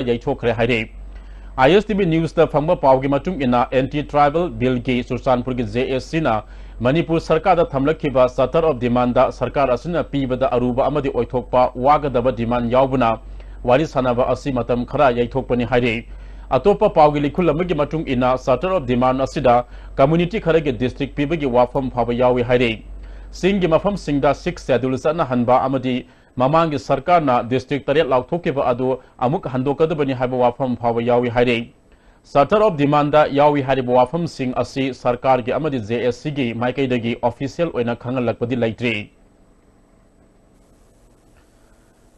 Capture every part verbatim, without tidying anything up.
ꯌꯩꯊꯣꯛꯈ꯭ꯔꯦ ꯍꯥꯏꯔꯤ꯫ ISTV Newsꯇ ꯐꯪꯕ ꯄꯥꯎꯒꯤ ꯃꯇꯨꯡ ꯏꯟꯅ, Anti Tribal Billꯒꯤ ꯆꯨꯔꯆꯥꯟꯄꯨꯔꯒꯤ JACꯅ ꯃꯅꯤꯄꯨꯔ ꯁꯔꯀꯥꯔꯗ ꯊꯝꯂꯛꯈꯤꯕ Charter of Demandꯗ ꯁꯔꯀꯥꯔ ꯑꯁꯤꯅ ꯄꯤꯕꯗ ꯑꯔꯨꯕ ꯑꯃꯗꯤ ꯑꯣꯏꯊꯣꯛꯄ ꯋꯥꯒꯗꯕ demand ꯌꯥꯎꯕꯅ ꯋꯥꯔꯤ ꯁꯥꯟꯅꯕ ꯑꯁꯤ ꯃꯇꯝ ꯈꯔ ꯌꯩꯊꯣꯛꯄꯅꯤ ꯍꯥꯏꯔꯤ꯫ ꯑꯇꯣꯞꯄ ꯄꯥꯎꯒꯤ ꯂꯤꯈꯨꯜ ꯑꯃꯒꯤ ꯃꯇꯨꯡ ꯏꯟꯅ, Charter of Demand ꯑꯁꯤꯗ community ꯈꯔꯒꯤ district ꯄꯤꯕꯒꯤ ꯋꯥꯐꯝ ꯐꯥꯎꯕ ꯌꯥꯎꯏ ꯍꯥꯏꯔꯤ꯫ ꯆꯤꯡꯒꯤ ꯃꯐꯝꯁꯤꯡꯗ Sixth Schedule ꯆꯠꯅꯍꯟꯕ ꯑꯃꯗꯤ ꯃꯃꯥꯡꯒꯤ ꯁꯔꯀꯥꯔꯅ district ꯇꯔꯦꯠ ꯂꯥꯎꯊꯣꯛꯈꯤꯕ ꯑꯗꯨ ꯑꯃꯨꯛ ꯍꯟꯗꯣꯛꯀꯗꯕꯅꯤ ꯍꯥꯏꯕ ꯋꯥꯐꯝ ꯐꯥꯎꯕ ꯌꯥꯎꯏ ꯍꯥꯏꯔꯤ꯫ Charter of Demandꯗ ꯌꯥꯎꯏ ꯍꯥꯏꯔꯤꯕ ꯋꯥꯐꯝꯁꯤꯡ ꯑꯁꯤ ꯁꯔꯀꯥꯔꯒꯤ ꯑꯃꯗꯤ JACꯒꯤ ꯃꯥꯏꯀꯩꯗꯒꯤ official ꯑꯣꯏꯅ ꯈꯪꯍꯜꯂꯛꯄꯗꯤ ꯂꯩꯇ꯭ꯔꯤ꯫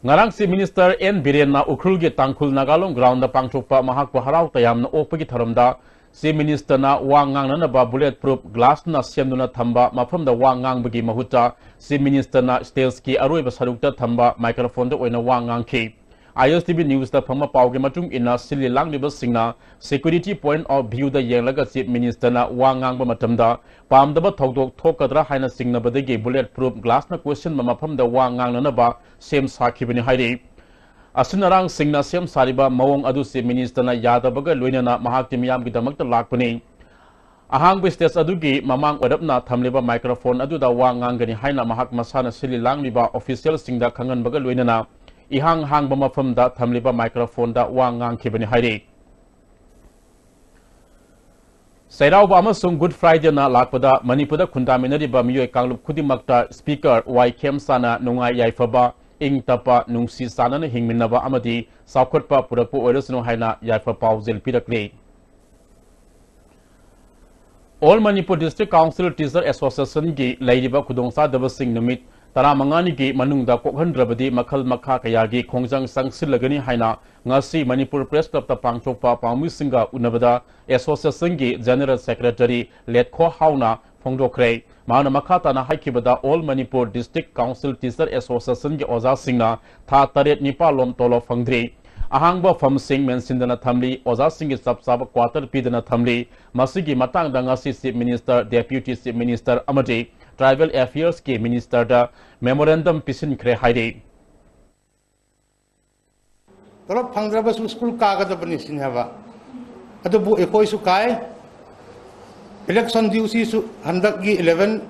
ꯉꯔꯥꯡ Chief Minister N ꯕꯤꯔꯦꯟꯅ ꯎꯈ꯭ꯔꯨꯜꯒꯤ ꯇꯥꯡꯈꯨꯜ ꯅꯥꯒꯥꯂꯣꯡ groundꯗ ꯄꯥꯡꯊꯣꯛꯄ ꯃꯍꯥꯛꯄꯨ ꯍꯔꯥꯎ ꯇꯌꯥꯝꯅ ꯑꯣꯛꯄꯒꯤ ꯊꯧꯔꯝꯗ Chief Ministerꯅ ꯋꯥ ꯉꯥꯡꯅꯅꯕ bullet proof glassꯅ ꯁꯦꯝꯗꯨꯅ ꯊꯝꯕ ꯃꯐꯝꯗ ꯋꯥ ꯉꯥꯡꯕꯒꯤ ꯃꯍꯨꯠꯇ, Chief Ministerꯅ stageꯀꯤ ꯑꯔꯣꯏꯕ ꯁꯔꯨꯛꯇ ꯊꯝꯕ microphoneꯗ ꯑꯣꯏꯅ ꯋꯥ ꯉꯥꯡꯈꯤ꯫ ISTV Newsꯇ ꯐꯪꯕ ꯄꯥꯎꯒꯤ ꯃꯇꯨꯡ ꯏꯟꯅ, ꯁꯤꯜꯂꯤ ꯂꯥꯡꯂꯤꯕꯁꯤꯡꯅ security point of viewꯗ ꯌꯦꯡꯂꯒ Chief Ministerꯅ ꯋꯥ ꯉꯥꯡꯕ ꯃꯇꯝꯗ ꯄꯥꯝꯗꯕ ꯊꯧꯗꯣꯛ ꯊꯣꯛꯀꯗ꯭ꯔꯥ ꯍꯥꯏꯅ ꯆꯤꯡꯅꯕꯗꯒꯤ bullet proof glassꯅ ꯀꯣꯏꯁꯤꯟꯕ ꯃꯐꯝꯗ ꯋꯥ ꯉꯥꯡꯅꯅꯕ ꯁꯦꯝ ꯁꯥꯈꯤꯕꯅꯤ ꯍꯥꯏꯔꯤ꯫ ꯑꯁꯤꯟ ꯑꯔꯥꯡꯁꯤꯡꯅ ꯁꯦꯝ ꯁꯥꯔꯤꯕ ꯃꯑꯣꯡ ꯑꯗꯨ Chief Ministerꯅ ꯌꯥꯗꯕꯒ ꯂꯣꯏꯅꯅ ꯃꯍꯥꯛꯇꯤ ꯃꯤꯌꯥꯝꯒꯤꯗꯃꯛꯇ ꯂꯥꯛꯄꯅꯤ꯫ ꯑꯍꯥꯡꯕ stage ꯑꯗꯨꯒꯤ ꯃꯃꯥꯡ ꯑꯣꯏꯔꯞꯅ ꯊꯝꯂꯤꯕ microphone ꯑꯗꯨꯗ ꯋꯥ ꯉꯥꯡꯒꯅꯤ ꯍꯥꯏꯅ ꯃꯍꯥꯛ ꯃꯁꯥꯅ ꯁꯤꯜꯂꯤ ꯂꯥꯡꯂꯤꯕ officialꯁꯤꯡꯗ ꯈꯪꯍꯟꯕꯒ ꯂꯣꯏꯅꯅ ꯏꯍꯥꯡ ꯍꯥꯡꯕ ꯃꯐꯝꯗ ꯊꯝꯂꯤꯕ microphoneꯗ ꯋꯥ ꯉꯥꯡꯈꯤꯕꯅꯤ ꯍꯥꯏꯔꯤ꯫ ꯆꯩꯔꯥꯎꯕ ꯑꯃꯁꯨꯡ Good Fridayꯅ ꯂꯥꯛꯄꯗ ꯃꯅꯤꯄꯨꯔꯗ ꯈꯨꯟꯗꯥꯃꯤꯟꯅꯔꯤꯕ ꯃꯤꯑꯣꯏ ꯀꯥꯡꯂꯨꯞ ꯈꯨꯗꯤꯡꯃꯛꯇ Speaker ꯋꯥꯏ ꯈꯦꯝꯆꯥꯅ ꯅꯨꯡꯉꯥꯏ ꯌꯥꯏꯐꯕ, ꯏꯪ ꯇꯞꯄ, ꯅꯨꯡꯁꯤ ꯆꯥꯟꯅꯅ ꯍꯤꯡꯃꯤꯟꯅꯕ ꯑꯃꯗꯤ ꯆꯥꯎꯈꯠꯄ ꯄꯨꯔꯛꯄ ꯑꯣꯏꯔꯁꯅꯨ ꯍꯥꯏꯅ ꯌꯥꯏꯐ ꯄꯥꯎꯖꯦꯜ ꯄꯤꯔꯛꯂꯤ꯫ All Manipur District Council Teacher Associationꯒꯤ ꯂꯩꯔꯤꯕ ꯈꯨꯗꯣꯡꯆꯥꯗꯕꯁꯤꯡ ꯅꯨꯃꯤꯠ ꯇꯔꯥꯃꯉꯥꯅꯤꯒꯤ ꯃꯅꯨꯡꯗ ꯀꯣꯛꯍꯟꯗ꯭ꯔꯕꯗꯤ ꯃꯈꯜ ꯃꯈꯥ ꯀꯌꯥꯒꯤ ꯈꯣꯡꯖꯪ ꯆꯪꯁꯤꯜꯂꯒꯅꯤ ꯍꯥꯏꯅ ꯉꯁꯤ ꯃꯅꯤꯄꯨꯔ Press Clubꯇ ꯄꯥꯡꯊꯣꯛꯄ ꯄꯥꯎꯃꯤꯁꯤꯡꯒ ꯎꯅꯕꯗ Associationꯒꯤ General Secretary ꯂꯦꯠꯈꯣ ꯍꯥꯎꯅ ꯐꯣꯡꯗꯣꯛꯈ꯭ꯔꯦ꯫ ꯃꯍꯥꯛꯅ ꯃꯈꯥ ꯇꯥꯅ ꯍꯥꯏꯈꯤꯕꯗ, All Manipur District Council Teacher Associationꯒꯤ ꯑꯣꯖꯥꯁꯤꯡꯅ ꯊꯥ ꯇꯔꯦꯠ ꯅꯤꯄꯥꯜꯂꯣꯝ ꯇꯣꯂꯣꯞ ꯐꯪꯗ꯭ꯔꯤ꯫ ꯑꯍꯥꯡꯕ ꯐꯝꯁꯤꯡ ꯃꯦꯟꯁꯤꯟꯗꯅ ꯊꯝꯂꯤ, ꯑꯣꯖꯥꯁꯤꯡꯒꯤ ꯆꯞ ꯆꯥꯕ quarter ꯄꯤꯗꯅ ꯊꯝꯂꯤ꯫ ꯃꯁꯤꯒꯤ ꯃꯇꯥꯡꯗ ꯉꯁꯤ Chief Minister, Deputy Chief Minister ꯑꯃꯗꯤ Tribal Affairsꯀꯤ Ministerꯗ memorandum ꯄꯤꯁꯤꯟꯈ꯭ꯔꯦ ꯍꯥꯏꯔꯤ꯫ ꯇꯣꯂꯣꯞ ꯐꯪꯗ꯭ꯔꯕꯁꯨ ꯁ꯭ꯀꯨꯜ ꯀꯥꯒꯗꯕꯅꯤ ꯁꯤꯅꯦꯕ꯫ ꯑꯗꯨꯕꯨ ꯑꯩꯈꯣꯏꯁꯨ ꯀꯥꯏ, election dutyꯁꯨ, ꯍꯟꯗꯛꯀꯤ eleven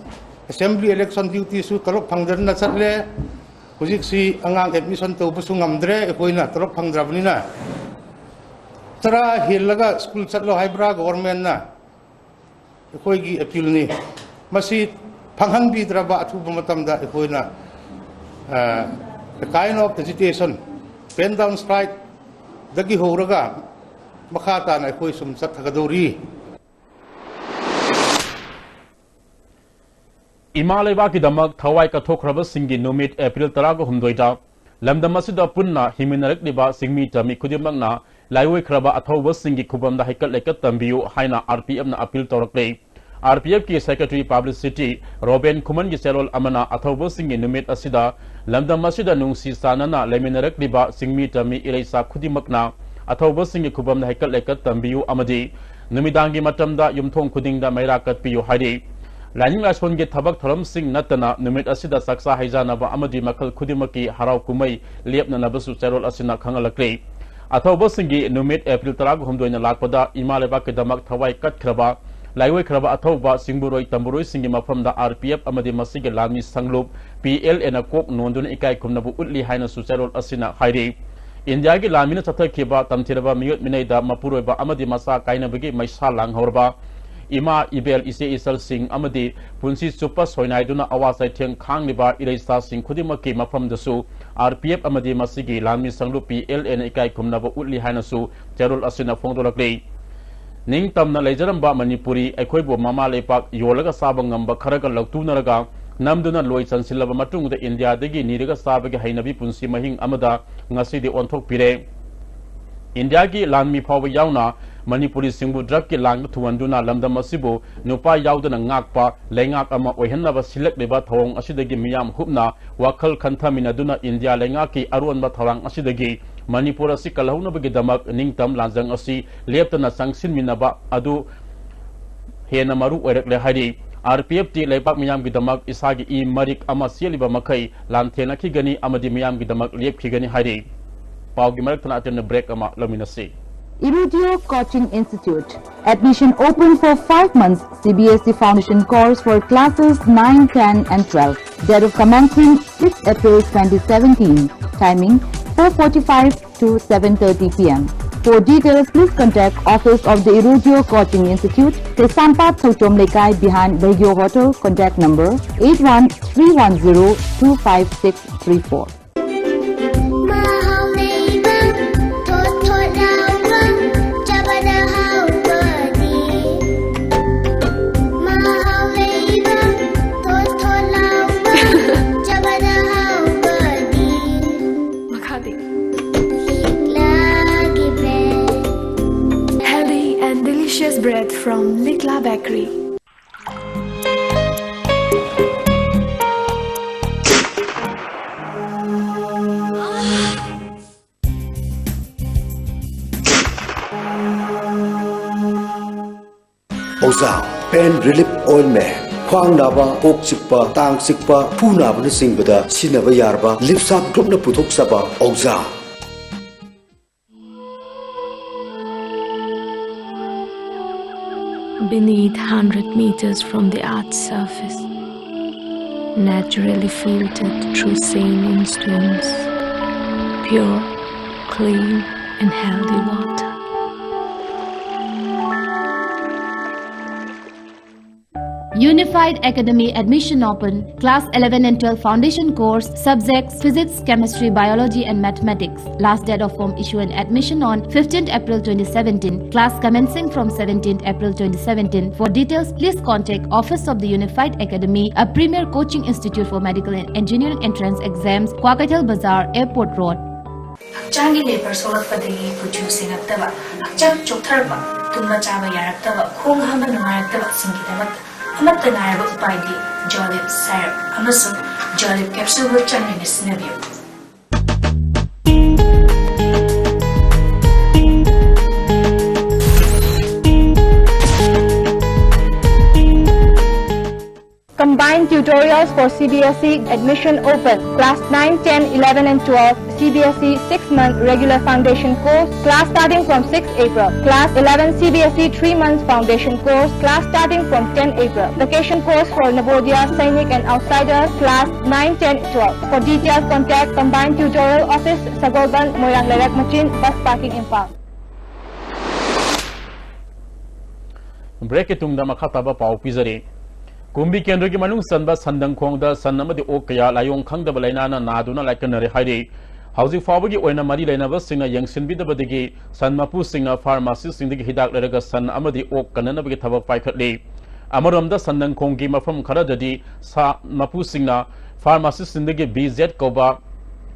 assembly election dutyꯁꯨ ꯇꯣꯂꯣꯞ ꯐꯪꯗꯗꯅ ꯆꯠꯂꯦ꯫ ꯍꯧꯖꯤꯛꯁꯤ ꯑꯉꯥꯡ admission ꯇꯧꯕꯁꯨ ꯉꯝꯗ꯭ꯔꯦ, ꯑꯩꯈꯣꯏꯅ ꯇꯣꯂꯣꯞ ꯐꯪꯗ꯭ꯔꯕꯅꯤꯅ꯫ ꯇꯔꯥ ꯍꯦꯜꯂꯒ ꯁ꯭ꯀꯨꯜ ꯆꯠꯂꯣ ꯍꯥꯏꯕ꯭ꯔꯥ ꯒꯣꯚꯔꯟꯃꯦꯟꯠꯅ? ꯑꯩꯈꯣꯏꯒꯤ appealꯅꯤ꯫ ꯃꯁꯤ ꯐꯪꯍꯟꯕꯤꯗ꯭ꯔꯕ ꯑꯊꯨꯕ ꯃꯇꯝꯗ ꯑꯩꯈꯣꯏꯅ, ꯑ, the kind of agitation, pen down strikeꯗꯒꯤ ꯍꯧꯔꯒ ꯃꯈꯥ ꯇꯥꯅ ꯑꯩꯈꯣꯏ ꯁꯨꯝ ꯆꯠꯊꯒꯗꯧꯔꯤ꯫ ꯏꯃꯥ ꯂꯩꯕꯥꯛꯀꯤꯗꯃꯛ ꯊꯋꯥꯏ ꯀꯠꯊꯣꯛꯈ꯭ꯔꯕꯁꯤꯡꯒꯤ ꯅꯨꯃꯤꯠ ꯑꯦꯄ꯭ꯔꯤꯜ ꯇꯔꯥꯒ ꯍꯨꯝꯗꯣꯏꯗ ꯂꯝꯗꯝ ꯑꯁꯤꯗ ꯄꯨꯟꯅ ꯍꯤꯡꯃꯤꯟꯅꯔꯛꯂꯤꯕ ꯁꯤꯡꯃꯤ ꯇꯝꯃꯤ ꯈꯨꯗꯤꯡꯃꯛꯅ ꯂꯥꯏꯑꯣꯏꯈ꯭ꯔꯕ ꯑꯊꯧꯕꯁꯤꯡꯒꯤ ꯈꯨꯕꯝꯗ ꯍꯩꯀꯠ ꯂꯩꯀꯠ ꯇꯝꯕꯤꯌꯨ ꯍꯥꯏꯅ RPFꯅ appeal ꯇꯧꯔꯛꯂꯤ꯫ RPFꯀꯤ secretary publicity ꯔꯣꯕꯦꯟ ꯈꯨꯃꯟꯒꯤ ꯆꯦꯔꯣꯜ ꯑꯃꯅ ꯑꯊꯧꯕꯁꯤꯡꯒꯤ ꯅꯨꯃꯤꯠ ꯑꯁꯤꯗ ꯂꯝꯗꯝ ꯑꯁꯤꯗ ꯅꯨꯡꯁꯤ ꯆꯥꯟꯅꯅ ꯂꯩꯃꯤꯟꯅꯔꯛꯂꯤꯕ ꯁꯤꯡꯃꯤ ꯇꯝꯃꯤ ꯏꯔꯩꯆꯥ ꯈꯨꯗꯤꯡꯃꯛꯅ ꯑꯊꯧꯕꯁꯤꯡꯒꯤ ꯈꯨꯕꯝꯗ ꯍꯩꯀꯠ ꯂꯩꯀꯠ ꯇꯝꯕꯤꯌꯨ ꯑꯃꯗꯤ ꯅꯨꯃꯤꯗꯥꯡꯒꯤ ꯃꯇꯝꯗ ꯌꯨꯝꯊꯣꯡ ꯈꯨꯗꯤꯡꯗ ꯃꯩꯔꯥ ꯀꯠꯄꯤꯌꯨ ꯍꯥꯏꯔꯤ꯫ ꯂꯥꯏꯅꯤꯡ ꯂꯥꯏꯁꯣꯟꯒꯤ ꯊꯕꯛ ꯊꯧꯔꯝꯁꯤꯡ ꯅꯠꯇꯅ ꯅꯨꯃꯤꯠ ꯑꯁꯤꯗ ꯆꯥꯛꯆꯥ ꯍꯩꯖꯥꯅꯕ ꯑꯃꯗꯤ ꯃꯈꯜ ꯈꯨꯗꯤꯡꯃꯛꯀꯤ ꯍꯔꯥꯎ ꯀꯨꯝꯍꯩ ꯂꯦꯞꯅꯅꯕꯁꯨ ꯆꯦꯔꯣꯜ ꯑꯁꯤꯅ ꯈꯪꯍꯜꯂꯛꯂꯤ꯫ ꯑꯊꯧꯕꯁꯤꯡꯒꯤ ꯅꯨꯃꯤꯠ ꯑꯦꯄ꯭ꯔꯤꯜ ꯇꯔꯥꯒ ꯍꯨꯝꯗꯣꯏꯅ ꯂꯥꯛꯄꯗ ꯏꯃꯥ ꯂꯩꯕꯥꯛꯀꯤꯗꯃꯛ ꯊꯋꯥꯏ ꯀꯠꯈ꯭ꯔꯕ, ꯂꯥꯏꯑꯣꯏꯈ꯭ꯔꯕ ꯑꯊꯧꯕ ꯁꯤꯡꯕꯨꯔꯣꯏ ꯇꯝꯕꯨꯔꯣꯏꯁꯤꯡꯒꯤ ꯃꯐꯝꯗ RPF ꯑꯃꯗꯤ ꯃꯁꯤꯒꯤ ꯂꯥꯟꯃꯤ ꯁꯪꯂꯨꯞ PLAꯅ ꯀꯣꯛ ꯅꯣꯟꯗꯨꯅ ꯏꯀꯥꯏ ꯈꯨꯝꯅꯕ ꯎꯠꯂꯤ ꯍꯥꯏꯅꯁꯨ ꯆꯦꯔꯣꯜ ꯑꯁꯤꯅ ꯍꯥꯏꯔꯤ꯫ ꯏꯟꯗꯤꯌꯥꯒꯤ ꯂꯥꯟꯃꯤꯅ ꯆꯠꯊꯈꯤꯕ ꯇꯝꯊꯤꯔꯕ ꯃꯤꯑꯣꯠ ꯃꯤꯅꯩꯗ ꯃꯄꯨꯔꯣꯏꯕ ꯑꯃꯗꯤ ꯃꯆꯥ ꯀꯥꯏꯅꯕꯒꯤ ꯃꯩꯁꯥ ꯂꯥꯡꯍꯧꯔꯕ ꯏꯃꯥ, ꯏꯕꯦꯜ, ꯏꯆꯦ ꯏꯆꯜꯁꯤꯡ ꯑꯃꯗꯤ ꯄꯨꯟꯁꯤ ꯆꯨꯞꯄ ꯁꯣꯏꯅꯥꯏꯗꯨꯅ ꯑꯋꯥ ꯆꯩꯊꯦꯡ ꯈꯥꯡꯂꯤꯕ ꯏꯔꯩꯆꯥꯁꯤꯡ ꯈꯨꯗꯤꯡꯃꯛꯀꯤ ꯃꯐꯝꯗꯁꯨ RPF ꯑꯃꯗꯤ ꯃꯁꯤꯒꯤ ꯂꯥꯟꯃꯤ ꯁꯪꯂꯨꯞ PLAꯅ ꯏꯀꯥꯏ ꯈꯨꯝꯅꯕ ꯎꯠꯂꯤ ꯍꯥꯏꯅꯁꯨ ꯆꯦꯔꯣꯜ ꯑꯁꯤꯅ ꯐꯣꯡꯗꯣꯔꯛꯂꯤ꯫ ꯅꯤꯡꯇꯝꯅ ꯂꯩꯖꯔꯝꯕ ꯃꯅꯤꯄꯨꯔꯤ ꯑꯩꯈꯣꯏꯕꯨ ꯃꯃꯥ ꯂꯩꯄꯥꯛ ꯌꯣꯜꯂꯒ ꯆꯥꯕ ꯉꯝꯕ ꯈꯔꯒ ꯂꯧꯇꯨꯅꯔꯒ ꯅꯝꯗꯨꯅ ꯂꯣꯏ ꯆꯟꯁꯤꯜꯂꯕ ꯃꯇꯨꯡꯗ ꯏꯟꯗꯤꯌꯥꯗꯒꯤ ꯅꯤꯔꯒ ꯆꯥꯕꯒꯤ ꯍꯩꯅꯕꯤ ꯄꯨꯟꯁꯤ ꯃꯍꯤꯡ ꯑꯃꯗ ꯉꯁꯤꯗꯤ ꯑꯣꯟꯊꯣꯛꯄꯤꯔꯦ꯫ ꯏꯟꯗꯤꯌꯥꯒꯤ ꯂꯥꯟꯃꯤ ꯐꯥꯎꯕ ꯌꯥꯎꯅ ꯃꯅꯤꯄꯨꯔꯤꯁꯤꯡꯕꯨ drugꯀꯤ ꯂꯥꯡꯗ ꯊꯨꯍꯟꯗꯨꯅ ꯂꯝꯗꯝ ꯑꯁꯤꯕꯨ ꯅꯨꯄꯥ ꯌꯥꯎꯗꯅ ꯉꯥꯛꯄ ꯂꯩꯉꯥꯛ ꯑꯃ ꯑꯣꯏꯍꯟꯅꯕ ꯁꯤꯜꯂꯛꯂꯤꯕ ꯊꯧꯑꯣꯡ ꯑꯁꯤꯗꯒꯤ ꯃꯤꯌꯥꯝ ꯍꯨꯞꯅ ꯋꯥꯈꯜ ꯈꯟꯊꯃꯤꯟꯅꯗꯨꯅ ꯏꯟꯗꯤꯌꯥ ꯂꯩꯉꯥꯛꯀꯤ ꯑꯔꯣꯟꯕ ꯊꯧꯔꯥꯡ ꯑꯁꯤꯗꯒꯤ ꯃꯅꯤꯄꯨꯔ ꯑꯁꯤ ꯀꯜꯍꯧꯅꯕꯒꯤꯗꯃꯛ ꯅꯤꯡꯇꯝ ꯂꯥꯟꯖꯪ ꯑꯁꯤ ꯂꯦꯞꯇꯅ ꯆꯪꯁꯤꯟꯃꯤꯟꯅꯕ ꯑꯗꯨ ꯍꯦꯟꯅ ꯃꯔꯨ ꯑꯣꯏꯔꯛꯂꯦ ꯍꯥꯏꯔꯤ꯫ RPFꯇꯤ ꯂꯩꯕꯥꯛ ꯃꯤꯌꯥꯝꯒꯤꯗꯃꯛ ꯏꯁꯥꯒꯤ ꯏ ꯃꯔꯤꯛ ꯑꯃ ꯆꯦꯜꯂꯤꯕ ꯃꯈꯩ ꯂꯥꯟꯊꯦꯡꯅꯈꯤꯒꯅꯤ ꯑꯃꯗꯤ ꯃꯤꯌꯥꯝꯒꯤꯗꯃꯛ ꯂꯦꯞꯈꯤꯒꯅꯤ ꯍꯥꯏꯔꯤ꯫ ꯄꯥꯎꯒꯤ ꯃꯔꯛ ꯊꯠꯅ ꯑꯇꯦꯟꯕ break ꯑꯃ ꯂꯧꯃꯤꯟꯅꯁꯤ꯫ Irudio Coaching Institute. Admission open for five months C B S E Foundation course for classes nine, ten and twelve. Date of commencement six April twenty seventeen. Timing four forty-five to seven thirty P M. For details, please contact office of the Irudio Coaching Institute, Kaisampad Thouchom Leikai behind Baigyo Hotel. Contact number eight one three one zero two five six three four. ꯃꯍꯥꯎ ꯂꯩꯕ ꯊꯣꯠ ꯊꯣꯠ ꯂꯥꯎꯕ ꯆꯥꯕꯗ ꯍꯥꯎꯕꯗꯤ꯫ ꯃꯍꯥꯎ ꯂꯩꯕ ꯊꯣꯠ ꯊꯣꯠ ꯂꯥꯎꯕ ꯆꯥꯕꯗ ꯍꯥꯎꯕꯗꯤ꯫ ꯃꯈꯥꯗꯤ ꯂꯤꯛꯂꯥꯒꯤ bread꯫ Healthy and delicious bread from Likla Bakery. ꯑꯣꯖꯥ, pain relief ointment꯫ ꯈ꯭ꯋꯥꯡ ꯅꯥꯕ, ꯀꯣꯛ ꯆꯤꯛꯄ, ꯇꯥꯡ ꯆꯤꯛꯄ, ꯈꯨ ꯅꯥꯕꯅꯆꯤꯡꯕꯗ ꯁꯤꯖꯤꯟꯅꯕ ꯌꯥꯔꯕ ꯂꯤꯞꯁꯥꯞ ꯒ꯭ꯔꯨꯞꯅ ꯄꯨꯊꯣꯛꯆꯕ ꯑꯣꯖꯥ꯫ Beneath hundred meters from the earth's surface, naturally filtered through saline streams, pure, clean, and healthy water. Unified Academy Admission Open, Class eleven and twelve Foundation Course, Subjects Physics, Chemistry, Biology and Mathematics. Last date of form issue and admission on fifteenth April twenty seventeen. Class commencing from seventeenth April twenty seventeen. For details, please contact Office of the Unified Academy, a premier coaching institute for medical and engineering entrance exams, Kwakaitel Bazar, Airport Road. ꯍꯛꯆꯥꯡꯒꯤ labour ꯁꯣꯛꯂꯛꯄꯗꯒꯤ ꯀꯨꯆꯨ ꯁꯦꯡꯉꯛꯇꯕ, ꯍꯛꯆꯥꯡ ꯆꯣꯛꯊꯔꯛꯄ, ꯇꯨꯝꯕ ꯆꯥꯕ ꯌꯥꯔꯛꯇꯕ, ꯈꯣꯡ ꯍꯥꯝꯕ ꯅꯨꯡꯉꯥꯏꯔꯛꯇꯕꯁꯤꯡꯒꯤꯗꯃꯛꯇ ꯑꯃꯠꯇ ꯉꯥꯏꯔꯕ ꯎꯄꯥꯏꯗꯤ ꯖꯣꯂꯤꯞ ꯁꯥꯏꯔꯞ ꯑꯃꯁꯨꯡ ꯖꯣꯂꯤꯞ ꯀꯦꯞꯁꯨꯜꯕꯨ ꯆꯥꯡ ꯅꯥꯏꯅ ꯁꯤꯖꯤꯟꯅꯕꯤꯌꯨ꯫ Combined tutorials for C B S E admission open. Class nine, ten, eleven and twelve, C B S E six-month regular foundation course, class starting from sixth April. Class eleven C B S E three months foundation course, class starting from tenth April. Vacation course for Navodaya, Sainik and outsiders, class nine, ten, twelve. For details, contact Combined Tutorial Office, Sagolband, Moirang Lerak Machin, Bus Parking, Imphal. Break-ꯀꯤ ꯇꯨꯡꯗ ꯃꯈꯥ ꯇꯥꯕ ꯄꯥꯎ ꯄꯤꯖꯔꯤ꯫ ꯀꯨꯝꯕꯤ ꯀꯦꯟꯗ꯭ꯔꯒꯤ ꯃꯅꯨꯡ ꯆꯟꯕ ꯁꯟꯗꯪꯈꯣꯡꯗ ꯁꯟ ꯑꯃꯗꯤ ꯑꯣꯛ ꯀꯌꯥ ꯂꯥꯏꯑꯣꯡ ꯈꯪꯗꯕ ꯂꯥꯏꯅꯥꯅ ꯅꯥꯗꯨꯅ ꯂꯥꯏꯀꯠꯅꯔꯦ ꯍꯥꯏꯔꯤ꯫ ꯍꯧꯖꯤꯛ ꯐꯥꯎꯕꯒꯤ ꯑꯣꯏꯅ ꯃꯔꯤ ꯂꯩꯅꯕꯁꯤꯡꯅ ꯌꯦꯡꯁꯤꯟꯕꯤꯗꯕꯗꯒꯤ ꯁꯟ ꯃꯄꯨꯁꯤꯡꯅ ꯐꯥꯔꯃꯥꯁꯤꯁꯤꯡꯗꯒꯤ ꯍꯤꯗꯥꯛ ꯂꯩꯔꯒ ꯁꯟ ꯑꯃꯗꯤ ꯑꯣꯛ ꯀꯟꯅꯅꯕꯒꯤ ꯊꯕꯛ ꯄꯥꯏꯈꯠꯂꯤ꯫ ꯑꯃꯔꯣꯝꯗ ꯁꯟꯗꯪꯈꯣꯡꯒꯤ ꯃꯐꯝ ꯈꯔꯗꯗꯤ ꯁꯥ ꯃꯄꯨꯁꯤꯡꯅ ꯐꯥꯔꯃꯥꯁꯤꯁꯤꯡꯗꯒꯤ ꯕꯤ ꯖꯦꯠ ꯀꯧꯕ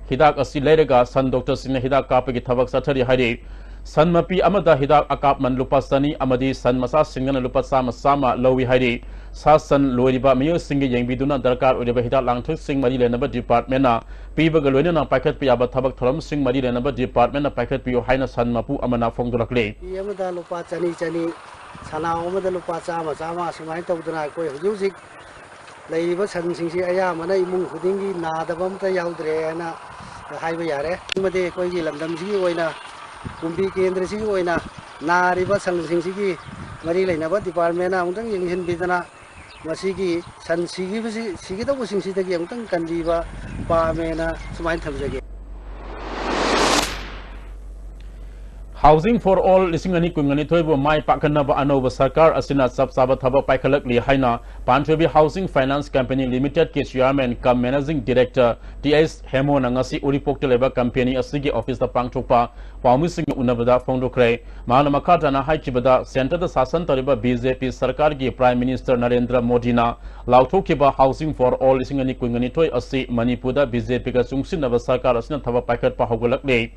ꯍꯤꯗꯥꯛ ꯑꯁꯤ ꯂꯩꯔꯒ ꯁꯟ ꯗꯣꯛꯇꯔꯁꯤꯡꯅ ꯍꯤꯗꯥꯛ ꯀꯥꯞꯄꯒꯤ ꯊꯕꯛ ꯆꯠꯊꯔꯤ ꯍꯥꯏꯔꯤ꯫ ꯁꯟ ꯃꯄꯤ ꯑꯃꯗ ꯍꯤꯗꯥꯛ ꯑꯀꯥꯞꯃꯟ ꯂꯨꯄꯥ ꯆꯅꯤ ꯑꯃꯗꯤ ꯁꯟ ꯃꯆꯥꯁꯤꯡꯗꯅ ꯂꯨꯄꯥ ꯆꯥꯝꯃ ꯆꯥꯝꯃ ꯂꯧꯏ ꯍꯥꯏꯔꯤ꯫ ꯁꯥ ꯁꯟ ꯂꯣꯏꯔꯤꯕ ꯃꯤꯑꯣꯏꯁꯤꯡꯒꯤ ꯌꯦꯡꯕꯤꯗꯨꯅ ꯗꯔꯀꯥꯔ ꯑꯣꯏꯔꯤꯕ ꯍꯤꯗꯥꯛ ꯂꯥꯡꯊꯛꯁꯤꯡ ꯃꯔꯤ ꯂꯩꯅꯕ ꯗꯤꯄꯥꯔꯠꯃꯦꯟꯅ ꯄꯤꯕꯒ ꯂꯣꯏꯅꯅ ꯄꯥꯏꯈꯠꯄ ꯌꯥꯕ ꯊꯕꯛ ꯊꯧꯔꯝꯁꯤꯡ ꯃꯔꯤ ꯂꯩꯅꯕ ꯗꯤꯄꯥꯔꯠꯃꯦꯟꯅ ꯄꯥꯏꯈꯠꯄꯤꯌꯨ ꯍꯥꯏꯅ ꯁꯟ ꯃꯄꯨ ꯑꯃꯅ ꯐꯣꯡꯗꯣꯔꯛꯂꯤ꯫ ꯃꯤ ꯑꯃꯗ ꯂꯨꯄꯥ ꯆꯅꯤ ꯆꯅꯤ, ꯁꯅꯥꯎ ꯑꯃꯗ ꯂꯨꯄꯥ ꯆꯥꯝꯃ ꯆꯥꯝꯃ, ꯑꯁꯨꯃꯥꯏꯅ ꯇꯧꯗꯅ ꯑꯩꯈꯣꯏ ꯍꯧꯖꯤꯛ ꯍꯧꯖꯤꯛ ꯂꯩꯔꯤꯕ ꯁꯟꯁꯤꯡꯁꯤ ꯑꯌꯥꯝꯕꯅ ꯏꯃꯨꯡ ꯈꯨꯗꯤꯡꯒꯤ ꯅꯥꯗꯕ ꯑꯝꯇ ꯌꯥꯎꯗ꯭ꯔꯦ ꯍꯥꯏꯅ ꯍꯥꯏꯕ ꯌꯥꯔꯦ꯫ ꯑꯃꯗꯤ ꯑꯩꯈꯣꯏꯒꯤ ꯂꯝꯗꯝꯁꯤꯒꯤ ꯑꯣꯏꯅ, ꯀꯨꯝꯕꯤ ꯀꯦꯟꯗ꯭ꯔꯁꯤꯒꯤ ꯑꯣꯏꯅ ꯅꯥꯔꯤꯕ ꯁꯟꯁꯤꯡꯁꯤꯒꯤ ꯃꯔꯤ ꯂꯩꯅꯕ ꯗꯤꯄꯥꯔꯠꯃꯦꯟꯅ ꯑꯃꯨꯛꯇꯪ ꯌꯦꯡꯁꯤꯟꯕꯤꯗꯅ ꯃꯁꯤꯒꯤ ꯁꯟ ꯁꯤꯈꯤꯕꯁꯤ, ꯁꯤꯒꯗꯧꯕꯁꯤꯡꯁꯤꯗꯒꯤ ꯑꯃꯨꯛꯇꯪ ꯀꯟꯕꯤꯕ ꯄꯥꯝꯃꯦꯅ ꯁꯨꯃꯥꯏꯅ ꯊꯝꯖꯒꯦ꯫ Housing for All ꯂꯤꯁꯤꯡ ꯑꯅꯤ ꯀꯨꯟꯅꯤꯊꯣꯏꯕꯨ ꯃꯥꯏ ꯄꯥꯛꯍꯟꯅꯕ ꯑꯅꯧꯕ ꯁꯔꯀꯥꯔ ꯑꯁꯤꯅ ꯆꯞ ꯆꯥꯕ ꯊꯕꯛ ꯄꯥꯏꯈꯠꯂꯛꯂꯤ ꯍꯥꯏꯅ Panthoibi Housing Finance Company Limited ꯀꯤ chairman cum managing director T H ꯍꯦꯃꯣꯅ ꯉꯁꯤ ꯎꯔꯤꯄꯣꯛꯇ ꯂꯩꯕ ꯀꯝꯄꯦꯅꯤ ꯑꯁꯤꯒꯤ ꯑꯣꯐꯤꯁꯇ ꯄꯥꯡꯊꯣꯛꯄ ꯄꯥꯎꯃꯤꯁꯤꯡꯒ ꯎꯅꯕꯗ ꯐꯣꯡꯗꯣꯛꯈ꯭ꯔꯦ꯫ ꯃꯍꯥꯛꯅ ꯃꯈꯥ ꯇꯥꯅ ꯍꯥꯏꯈꯤꯕꯗ, ꯁꯦꯟꯇꯔꯗ ꯁꯥꯁꯟ ꯇꯧꯔꯤꯕ ꯕꯤ ꯖꯦ ꯄꯤ ꯁꯔꯀꯥꯔꯒꯤ Prime Minister ꯅꯔꯦꯟꯗ꯭ꯔ ꯃꯣꯗꯤꯅ ꯂꯥꯎꯊꯣꯛꯈꯤꯕ Housing for All ꯂꯤꯁꯤꯡ ꯑꯅꯤ ꯀꯨꯟꯅꯤꯊꯣꯏ ꯑꯁꯤ ꯃꯅꯤꯄꯨꯔꯗ ꯕꯤ ꯖꯦ ꯄꯤꯒ ꯆꯨꯡꯁꯤꯟꯅꯕ ꯁꯔꯀꯥꯔ ꯑꯁꯤꯅ ꯊꯕꯛ ꯄꯥꯏꯈꯠꯄ ꯍꯧꯒꯠꯂꯛꯂꯤ꯫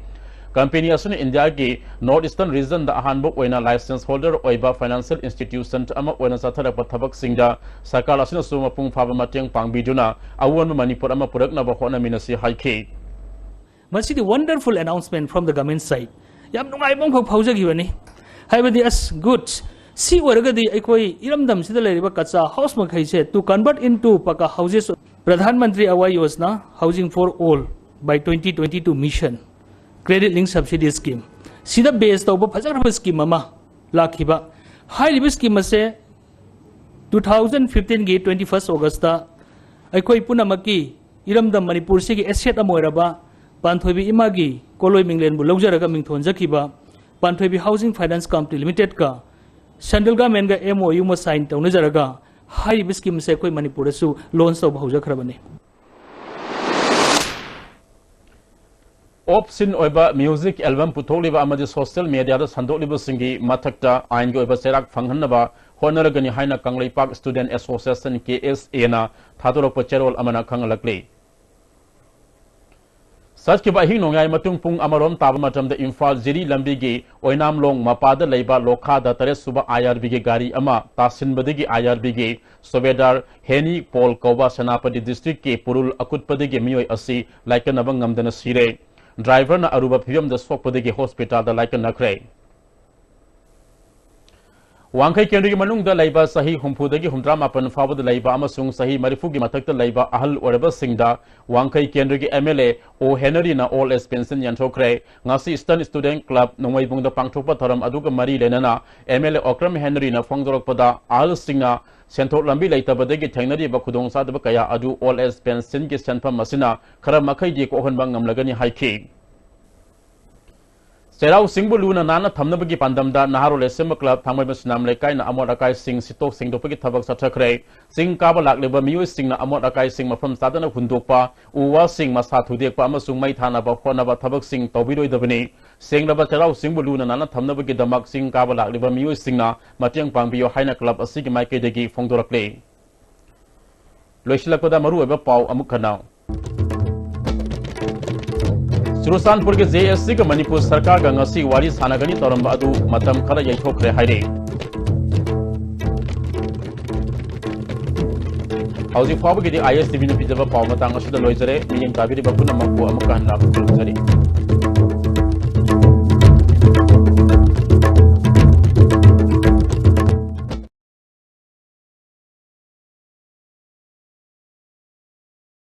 ꯀꯝꯄꯦꯅꯤ ꯑꯁꯤꯅ ꯏꯟꯗꯤꯌꯥꯒꯤ North Eastern regionꯗ ꯑꯍꯥꯟꯕ ꯑꯣꯏꯅ license holder ꯑꯣꯏꯕ financial institution ꯑꯃ ꯑꯣꯏꯅ ꯆꯠꯊꯔꯛꯄ ꯊꯕꯛꯁꯤꯡꯗ ꯁꯔꯀꯥꯔ ꯑꯁꯤꯅꯁꯨ ꯃꯄꯨꯡ ꯐꯥꯕ ꯃꯇꯦꯡ ꯄꯥꯡꯕꯤꯗꯨꯅ ꯑꯑꯣꯟꯕ ꯃꯅꯤꯄꯨꯔ ꯑꯃ ꯄꯨꯔꯛꯅꯕ ꯍꯣꯠꯅꯃꯤꯟꯅꯁꯤ ꯍꯥꯏꯈꯤ꯫ ꯃꯁꯤꯗꯤ wonderful announcement from the government side. ꯌꯥꯝ ꯅꯨꯡꯉꯥꯏꯕ ꯑꯃꯈꯛ ꯐꯥꯎꯖꯈꯤꯕꯅꯤ꯫ ꯍꯥꯏꯕꯗꯤ, ꯑꯁ, good, ꯁꯤ ꯑꯣꯏꯔꯒꯗꯤ ꯑꯩꯈꯣꯏ ꯏꯔꯝꯗꯝꯁꯤꯗ ꯂꯩꯔꯤꯕ ꯀꯆꯥ house ꯃꯈꯩꯁꯦ to convert into ꯄꯀꯥ houses, Pradhan Mantri Awas Yojana, Housing for All, by twenty twenty-two mission, credit link subsidy scheme, ꯁꯤꯗ base ꯇꯧꯕ ꯐꯖꯈ꯭ꯔꯕ scheme ꯑꯃ ꯂꯥꯛꯈꯤꯕ꯫ ꯍꯥꯏꯔꯤꯕ scheme ꯑꯁꯦ two thousand fifteenꯒꯤ twenty-first Augustꯇ ꯑꯩꯈꯣꯏ ꯄꯨꯝꯅꯃꯛꯀꯤ ꯏꯔꯝꯗꯝ ꯃꯅꯤꯄꯨꯔꯁꯤꯒꯤ asset ꯑꯃ ꯑꯣꯏꯔꯕ ꯄꯥꯟꯊꯣꯏꯕꯤ ꯏꯃꯥꯒꯤ ꯀꯣꯂꯣꯏ ꯃꯤꯡꯂꯦꯟꯕꯨ ꯂꯧꯖꯔꯒ ꯃꯤꯡꯊꯣꯟꯖꯈꯤꯕ ꯄꯥꯟꯊꯣꯏꯕꯤ Housing Finance Company Limitedꯀ central governmentꯒ MOU ꯑꯃ sign ꯇꯧꯅꯖꯔꯒ ꯍꯥꯏꯔꯤꯕ schemeꯁꯦ ꯑꯩꯈꯣꯏ ꯃꯅꯤꯄꯨꯔꯗꯁꯨ launch ꯇꯧꯕ ꯍꯧꯖꯈ꯭ꯔꯕꯅꯤ꯫ Option ꯑꯣꯏꯕ music album ꯄꯨꯊꯣꯛꯂꯤꯕ ꯑꯃꯗꯤ social mediaꯗ ꯁꯟꯗꯣꯛꯂꯤꯕꯁꯤꯡꯒꯤ ꯃꯊꯛꯇ ꯑꯥꯏꯟꯒꯤ ꯑꯣꯏꯕ ꯆꯩꯔꯥꯛ ꯐꯪꯍꯟꯅꯕ ꯍꯣꯠꯅꯔꯒꯅꯤ ꯍꯥꯏꯅ ꯀꯪꯂꯩꯄꯥꯛ Student Association, KSAꯅ ꯊꯥꯗꯣꯔꯛꯄ ꯆꯦꯔꯣꯜ ꯑꯃꯅ ꯈꯪꯍꯜꯂꯛꯂꯤ꯫ ꯆꯠꯈꯤꯕ ꯑꯍꯤꯡ ꯅꯣꯡꯌꯥꯏ ꯃꯇꯨꯡ ꯄꯨꯡ ꯑꯃꯔꯣꯝ ꯇꯥꯕ ꯃꯇꯝꯗ ꯏꯝꯐꯥꯜ ꯖꯤꯔꯤ ꯂꯝꯕꯤꯒꯤ ꯑꯣꯏꯅꯥꯝꯂꯣꯡ ꯃꯄꯥꯗ ꯂꯩꯕ ꯂꯣꯈꯥꯗ ꯇꯔꯦꯠ ꯁꯨꯕ IRBꯒꯤ ꯒꯥꯔꯤ ꯑꯃ ꯇꯥꯁꯤꯟꯕꯗꯒꯤ IRBꯒꯤ ꯁꯨꯕꯦꯗꯥꯔ ꯍꯦꯅꯤ ꯄꯣꯜ ꯀꯧꯕ ꯁꯦꯅꯥꯄꯇꯤ districtꯀꯤ ꯄꯨꯔꯨꯜ ꯑꯀꯨꯠꯄꯗꯒꯤ ꯃꯤꯑꯣꯏ ꯑꯁꯤ ꯂꯥꯏꯀꯠꯅꯕ ꯉꯝꯗꯅ ꯁꯤꯔꯦ꯫ Driverꯅ ꯑꯔꯨꯕ ꯐꯤꯕꯝꯗ ꯁꯣꯛꯄꯗꯒꯤ hospitalꯗ ꯂꯥꯏꯀꯠꯅꯈ꯭ꯔꯦ꯫ ꯋꯥꯡꯈꯩ ꯀꯦꯟꯗ꯭ꯔꯒꯤ ꯃꯅꯨꯡꯗ ꯂꯩꯕ ꯆꯍꯤ ꯍꯨꯝꯐꯨꯗꯒꯤ ꯍꯨꯝꯗ꯭ꯔꯥ ꯃꯥꯄꯟ ꯐꯥꯎꯕꯗ ꯂꯩꯕ ꯑꯃꯁꯨꯡ ꯆꯍꯤ ꯃꯔꯤꯐꯨꯒꯤ ꯃꯊꯛꯇ ꯂꯩꯕ ꯑꯍꯜ ꯑꯣꯏꯔꯕꯁꯤꯡꯗ ꯋꯥꯡꯈꯩ ꯀꯦꯟꯗ꯭ꯔꯒꯤ MLA ꯑꯣ ꯍꯦꯅꯔꯤꯅ old age pension ꯌꯦꯟꯊꯣꯛꯈ꯭ꯔꯦ꯫ ꯉꯁꯤ Eastern Student Club ꯅꯣꯡꯃꯩꯕꯨꯡꯗ ꯄꯥꯡꯊꯣꯛꯄ ꯊꯧꯔꯝ ꯑꯗꯨꯒ ꯃꯔꯤ ꯂꯩꯅꯅ MLA ꯑꯣꯀ꯭ꯔꯝ ꯍꯦꯅꯔꯤꯅ ꯐꯣꯡꯗꯣꯔꯛꯄꯗ, ꯑꯍꯜꯁꯤꯡꯅ ꯁꯦꯟꯊꯣꯛ ꯂꯝꯕꯤ ꯂꯩꯇꯕꯗꯒꯤ ꯊꯦꯡꯅꯔꯤꯕ ꯈꯨꯗꯣꯡꯆꯥꯗꯕ ꯀꯌꯥ ꯑꯗꯨ old age pensionꯒꯤ ꯁꯦꯟꯐꯝ ꯑꯁꯤꯅ ꯈꯔ ꯃꯈꯩꯗꯤ ꯀꯣꯛꯍꯟꯕ ꯉꯝꯂꯒꯅꯤ ꯍꯥꯏꯈꯤ꯫ ꯆꯩꯔꯥꯎ ꯆꯤꯡꯕꯨ ꯂꯨꯅ ꯅꯥꯟꯅ ꯊꯝꯅꯕꯒꯤ ꯄꯥꯟꯗꯝꯗ ꯅꯍꯥꯔꯣꯜ ꯑꯦꯁꯦꯝꯕ ꯀ꯭ꯂꯕ ꯊꯥꯡꯃꯩꯕꯟ ꯁꯨꯅꯥꯝ ꯂꯩꯀꯥꯏꯅ ꯑꯃꯣꯠ ꯑꯀꯥꯏꯁꯤꯡ ꯁꯤꯠꯇꯣꯛ ꯁꯦꯡꯗꯣꯛꯄꯒꯤ ꯊꯕꯛ ꯆꯠꯊꯈ꯭ꯔꯦ꯫ ꯆꯤꯡ ꯀꯥꯕ ꯂꯥꯛꯂꯤꯕ ꯃꯤꯑꯣꯏꯁꯤꯡꯅ ꯑꯃꯣꯠ ꯑꯀꯥꯏꯁꯤꯡ ꯃꯐꯝ ꯆꯥꯗꯅ ꯍꯨꯟꯗꯣꯛꯄ, ꯎ ꯋꯥꯁꯤꯡ ꯃꯁꯥ ꯊꯨꯗꯦꯛꯄ ꯑꯃꯁꯨꯡ ꯃꯩ ꯊꯥꯅꯕ ꯍꯣꯠꯅꯕ ꯊꯕꯛꯁꯤꯡ ꯇꯧꯕꯤꯔꯣꯏꯗꯕꯅꯤ꯫ ꯁꯦꯡꯂꯕ ꯆꯩꯔꯥꯎ ꯆꯤꯡꯕꯨ ꯂꯨꯅ ꯅꯥꯟꯅ ꯊꯝꯅꯕꯒꯤꯗꯃꯛ ꯆꯤꯡ ꯀꯥꯕ ꯂꯥꯛꯂꯤꯕ ꯃꯤꯑꯣꯏꯁꯤꯡꯅ ꯃꯇꯦꯡ ꯄꯥꯡꯕꯤꯌꯨ ꯍꯥꯏꯅ ꯀ꯭ꯂꯕ ꯑꯁꯤꯒꯤ ꯃꯥꯏꯀꯩꯗꯒꯤ ꯐꯣꯡꯗꯣꯔꯛꯂꯤ꯫ ꯂꯣꯏꯁꯤꯜꯂꯛꯄꯗ ꯃꯔꯨꯑꯣꯏꯕ ꯄꯥꯎ ꯑꯃꯨꯛ ꯍꯟꯅ꯫ ꯆꯨꯔꯆꯥꯟꯄꯨꯔꯒꯤ JACꯒ ꯃꯅꯤꯄꯨꯔ ꯁꯔꯀꯥꯔꯒ ꯉꯁꯤ ꯋꯥꯔꯤ ꯁꯥꯟꯅꯒꯅꯤ ꯇꯧꯔꯝꯕ ꯑꯗꯨ ꯃꯇꯝ ꯈꯔ ꯌꯩꯊꯣꯛꯈ꯭ꯔꯦ ꯍꯥꯏꯔꯤ꯫ ꯍꯧꯖꯤꯛ ꯐꯥꯎꯕꯒꯤꯗꯤ ISTVꯅ ꯄꯤꯖꯕ ꯄꯥꯎ ꯃꯇꯥꯡ ꯑꯁꯤꯗ ꯂꯣꯏꯖꯔꯦ꯫ ꯃꯤꯠꯌꯦꯡ ꯇꯥꯕꯤꯔꯤꯕ ꯄꯨꯝꯅꯃꯛꯄꯨ ꯑꯃꯨꯛꯀ ꯍꯟꯅ